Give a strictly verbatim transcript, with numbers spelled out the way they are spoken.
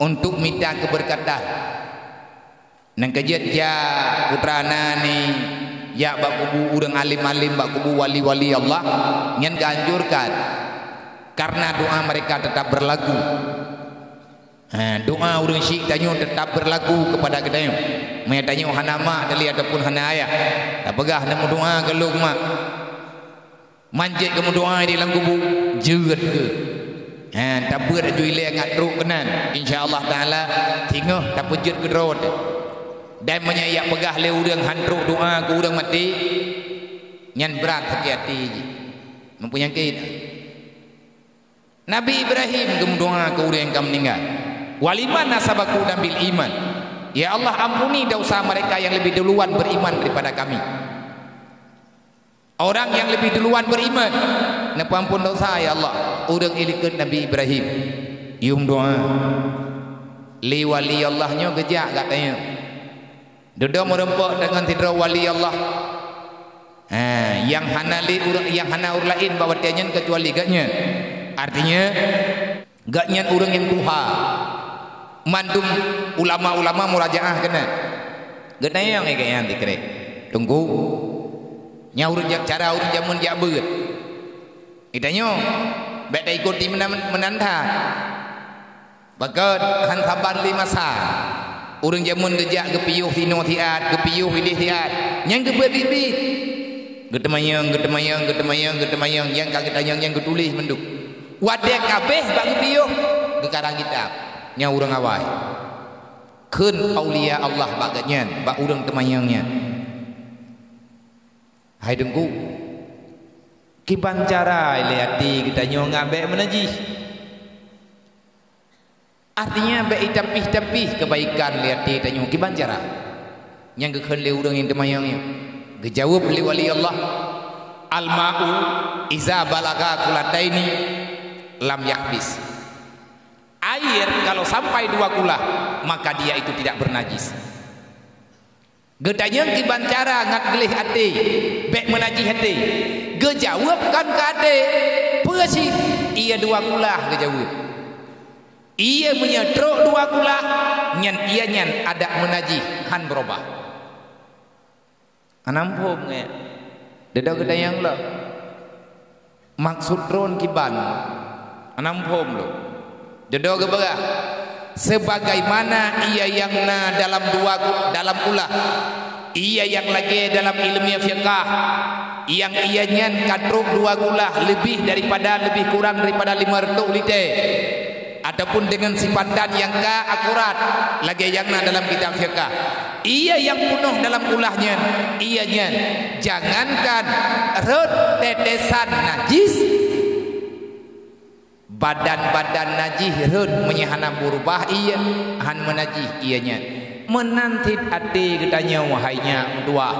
untuk mita keubeureukatan. Nyang keujeuet jak putra na ni, jak bak kubu ureuëng alim-alim, bak kubu wali-wali Allah, nyan geuanjurkan. Karena doa mereka tetap berlaku. Ha, doa ureuëng syiek tanyoe tetap berlaku keupada geutanyoe. Meunyo tanyoe hana mak tali ataupun hana ayah, tapeugah neumeudoa keu lôn mak. Manjét geumeudoa di lam kubu, jeuet keu. Ha, tabeuet aju ilée ngat trok keunan. Insya Allah Taala, singoh tapeujeuet keudroe teuh. Dan meunyo jak peugah lé ureuëng han trok doa keu ureuëng maté, nyan brat sakét até jih. Meupeunyakét. Nabi Ibrahim geumeudoa keu ureuëng nyang ka meuninggai. Waliman nasabaku dan bil iman. Ya Allah, ampuni dosa mereka yang lebih duluan beriman daripada kami. Orang yang lebih duluan beriman, neupeuampon dosa, ya Allah, ureuëng ilikot Nabi Ibrahim. Yum doa. Lé wali Allah nyoe geujak gata nyoe. Dudoe meurumpok deungon sidroe wali Allah. Ha, nyang hana lé ureuëng, nyang hana ureuëng laén bak watée nyan keucuali geuhnyan. Artinya, geuhnyan ureuëng nyang tuha. Mandum ulama-ulama murajaah keunan. Geutanyong lé geuhnyan sikrek, "Teungku, nyan ureuëng jak cara ureuëng jameun jak beuet." Geutanyoe, bék taikoti meunan, meunan that. Pakon han saban lé masa. Ureuëng jameun geujak geupiôh sinoe siat, geupiôh idéh siat. Nyang geubeuet biet-biet. Geuteumanyong, geuteumanyong, geuteumanyong, geuteumanyong, nyang ka geutanyong, nyang geutuléh mandum. Watée ka abéh bak geupiôh, geukarang kitab. Nyan ureuëng awai. Kheun aulia Allah bak geuhnyan, bak ureuëng teumanyong nyan. Hai Teungku, kiban cara lé até geutanyoe ngat bék meunajih? Artinya, bék itampih-tampih keubaikan lé até tanyoe kiban cara. Nyang geukheun lé ureuëng nyang teumanyong nyoe. Geujaweueb lé wali Allah, "Al-ma'u iza balagha qulataini lam yakhbis." Air kalau sampai dua kulah, maka dia itu tidak bernajis. Geutanyong kiban cara ngat gleh até, bék meunajih até. Geujaweueb kon keu até, peue cit? Ié dua kulah geujaweueb. Ié meunyoe trok dua kulah, nyan ié nyan adak meunajih, han beurubah. Hana muphom ngieng. Dudoe geutanyong lom. Maksud droen kiban, hana muphom lom. Dudoe geupeugah, sebagaimana ié nyang na dalam dua ku-, dalam kulah, ié nyang lagée dalam ileumé fiqah, nyang ié nyan ka trok dua kulah leubeh daripada, leubeh kurang daripada lima reutôh liter, ataupun deungon sipatan nyang ka akurat, lagée nyang na dalam kitab fiqah. Ié nyang peunoh dalam kulah nyan, ié nyan, jangankan rhot tetesan najis, badan-badan najih rhot meunyoe hana beurubah ié, han meunajih ié nyan. Meunan cit até geutanyoe, wahai nyak meutuwah.